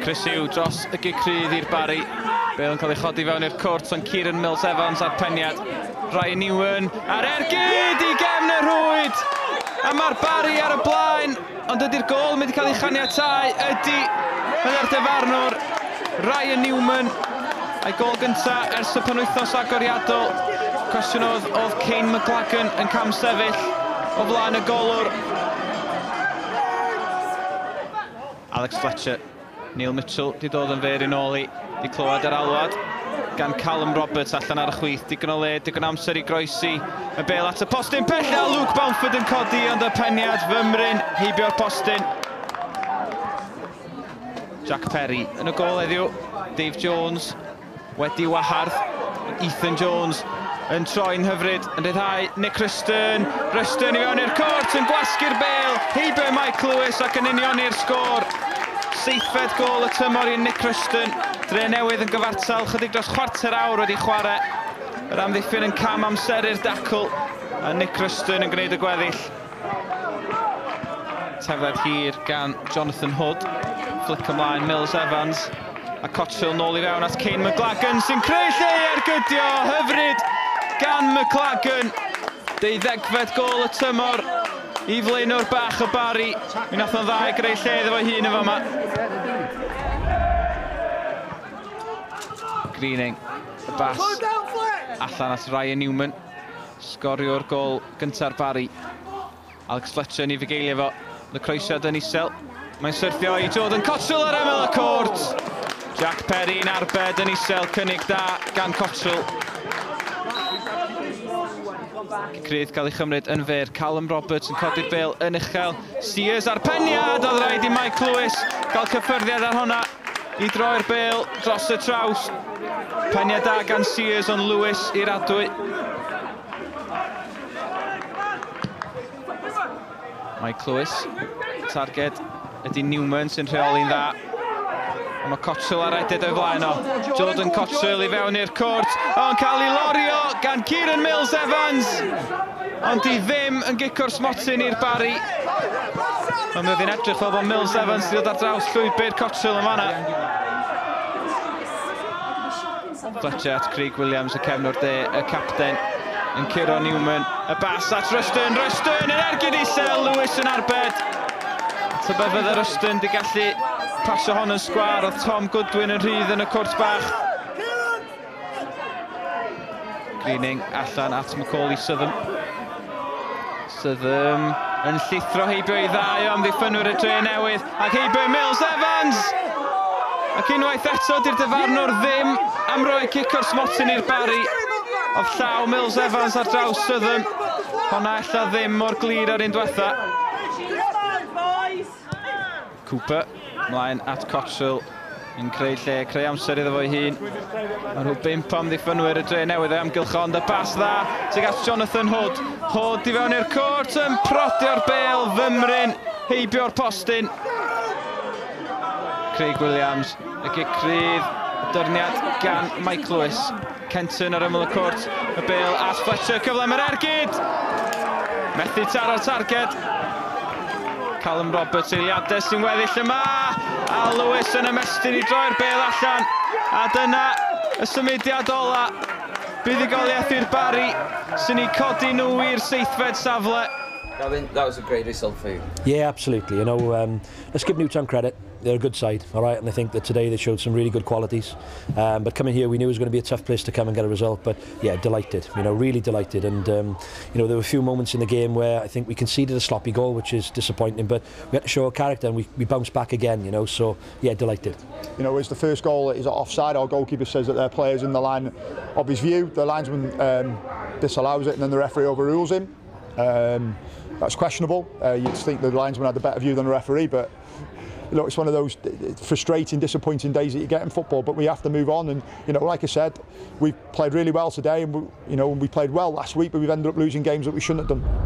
Chris Hugh dros y gic rhydd i'r Barri. Bale yn cael ei chodi fewn i'r cwrt, ond Kieran Mills-Evans ar peniad. Ryan Newman ar ergyd i gefn y rhwyd! A mae'r Barri ar y blaen, ond ydy'r gôl mynd i cael ei chaniatáu? Ydy, mae'r dyfarnwr Ryan Newman a'i gôl gyntaf ers y penwythnos agoriadol. Cwestiwn oedd Kane McLagan yn camsefyll o flaen y golwr. Alex Fletcher, Neil Mitchell di dod yn fyr i nôl i, di clywed yr alwad gan Callum Roberts allan ar y chwith, digon o le, digon amser i groesi y bêl at y postyn pella, Luke Bamford yn codi ond y peniad fymryn heibio'r postyn. Jack Perry yn y gôl heddiw, Dave Jones wedi wahardd, Ethan Jones yn troi'n hyfryd, yn rhyddhau Nick Ruston, Ruston i fewn i'r cwrt, yn gwasgu'r bêl, heibio Mike Lewis ac yn unioni'r sgôr. Seithfed gôl y tymor i Nick Ruston, Dre Newydd yn gyfartal, chydig dros chwarter awr wedi chwarae. Yr amddiffyn yn cam amseru'r dacl, a Nick Ruston yn gwneud y gweddill. Tafliad hir gan Jonathan Hood, flick ymlaen Mills Evans, a Cotterill nôl i fewn at Kane McLagan sy'n creu lle i ergydio, hyfryd gan McLagan. 12fed gôl y tymor i flaenwr bach y Barri. Mi nath o'n dda i greu lle iddo fo'i hun yn fama. Greening, y bas allan at Ryan Newman, sgorio'r gôl gynta'r Barri. Alex Fletcher yn ei fugeilio fo, y croesiad yn isel. Mae'n syrthio i Jordan Cotterill ar ymyl y cwrt. Jack Perry'n arbed yn isel, cynnig da gan Cotterill. Crydd cael ei chymryd yn fyr. Callum Roberts yn codi'r bêl yn uchel. Sears ar peniad, oedd rhaid i Mike Lewis gael cyffyrddiad ar hwnna i droi'r bêl dros y traws. Peniad da gan Sears ond Lewis i'r adwy. Mike Lewis, targed ydy Newman sy'n rheoli'n dda. A mae Cotterill ar edyd o'i flaen o. Jordan Cotterill i fewn i'r cwrt, ond cael ei lorio gan Kieran Mills-Evans. Ond di ddim yn gico'r smotyn i'r Barri. Ond mi oedd hi'n edrych fel bod Mills-Evans wedi dod ar draws llwybr Cotterill yn fanna. Fletcher at Craig Williams, y cefnwr de, y capten, yn curo Newman. Y bas at Ruston, Ruston yn ergyd isel, Lewis yn arbed. Tybed fydde Ruston di gallu pasio hon yn sgwâr, oedd Tom Goodwin yn rhydd yn y cwrt bach. Greening allan at Macaulay Southam. Southam yn llithro heibio i ddau o amddiffynwyr y Dre Newydd, ac heibio Mills Evans! Ac unwaith eto, di'r dyfarnwr ddim am roi cic o'r smotyn i'r Barri. Oedd llaw Mills Evans ar draws Southam. Honna ella ddim mor glir ar un diwetha. Cooper, mlaen at Cotterill, yn creu lle, creu amser iddo fo'i hun. Mae nhw 5 amddiffynwyr y Dre Newydd o'i amgylch, ond y bas dda tuag at Jonathan Hood. Hood i fewn i'r cwrt, yn prodio'r bêl, fymryn, heibio'r postyn. Craig Williams, y gic rhydd, dyrniad gan Mike Lewis. Kenton ar ymyl y cwrt, y bêl at Fletcher, cyfle am yr ergyd! Methu taro'r targed. Callum Roberts, eiliadau sy'n weddill yma, a Lewis yn ymestyn i droi'r bêl allan, a dyna y symudiad ola. Buddugoliaeth i'r Barri sy'n ei codi nhw i'r seithfed safle. Gavin, that was a great result for you. Yeah, absolutely. You know, let's give Newtown credit. They're a good side, all right, and I think that today they showed some really good qualities. But coming here, we knew it was going to be a tough place to come and get a result. But yeah, delighted, you know, really delighted. And you know, there were a few moments in the game where I think we conceded a sloppy goal, which is disappointing. But we had to show our character, and we bounced back again, you know. So yeah, delighted. You know, it's the first goal is offside. Our goalkeeper says that their player's in the line of his view. The linesman disallows it, and then the referee overrules him. That's questionable. You'd think the linesman had a better view than the referee, but look, it's one of those frustrating, disappointing days that you get in football, but we have to move on. And you know, like I said, we played really well today, and we played well last week, but we've ended up losing games that we shouldn't have done.